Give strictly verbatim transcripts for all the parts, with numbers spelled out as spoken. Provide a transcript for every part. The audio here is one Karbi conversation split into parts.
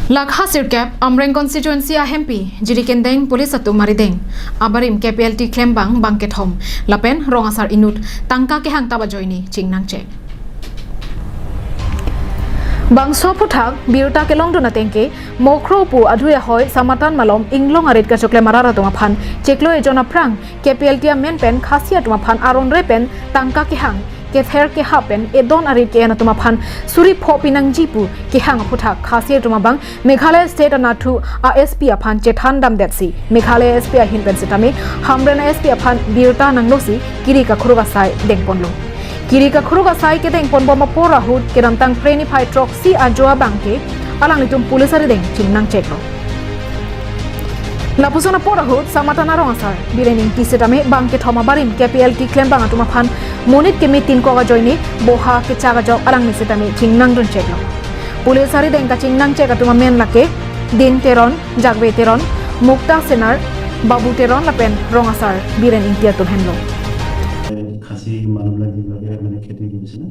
Lakha sirkep Amreng constituency ahempi Jirikindeng police atum arideng abarim K P L T klembang bangkethom lapen rong asar inut tangka kehang tap ajoine chingnangchek. Bangso aphuthak birta kelongdun atengke Mokhro pu adhui ahoi Samatan malom inglong arit kachoklem arat atum aphan chiklo ejon aphrang K P L T amen pen Khasi atum aphan aron re pen tangka kehang kether kehap pen edon arit ke-en atum aphan suri pho pinangji pu kehang aphuthak Khasi atum abang Meghalaya State anatthu a S P aphan chethan damdetsi Meghalaya S P ahin pen setame Hamren a S P aphan birta nanglosi kiri kakhuruk asai dengponlo. Kiri kakhuruk asai kedengponbom apor ahut kedamtang Phre niphai throksi ajo abangke alanglitum police arideng chingnangcheklo. Lapuson apor ahut Samatan arong asar Biren Ingti setame bangkethom abarim K P L T klembang atum aphan monit keme tin kok ajoine boha kechak ajok alangli setame chingnangduncheklo. Police arideng kachingnangchek atum amen lake Din Teron, Jagve Teron, Mukta Senar, Babu Teron lapen rong asar Biren Ingti atum henlo. Khasi মানুহবিলাক যিবিলাকে মানে খেতি কৰিছিলে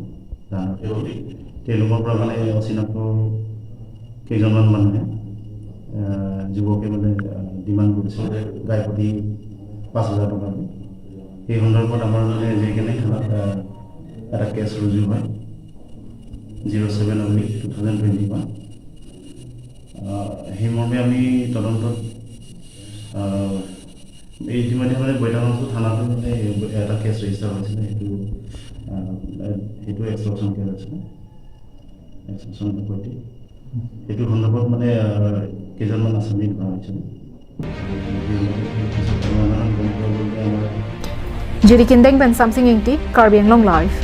ধানৰ খেতি, তেওঁলোকৰ পৰা মানে অচিনাক্ত কেইজনমান মানুহে, আহ, যুৱকে মানে, আহ, ডিমাণ্ড কৰিছিল গাই প্ৰতি পাঁচ হাজাৰ টকা দি। সেই সন্দৰ্ভত আমাৰ মানে যিখিনি থানাত, আহ, এটা কেছ ৰুজু হয়, zero' seven oblique two thousand twenty one. আহ, সেই মৰ্মে আমি তদন্তত, আহ, এই ইতিমধ্যে মানে বৈঠাগড় থানাতো মানে এটা কেছ ৰেজিষ্টাৰ হৈছিলে, সেইটো, আহ, সেইটো এক্সটৰ্চন কেছ আছিলে, এক্সটৰ্চন ডকৈতি। সেইটো সন্দৰ্ভত মানে, আহ, কেইজনমান আসামী ধৰা হৈছিলে। Jirikindeng pen Samsing Ingti, Karbi Anglong Live.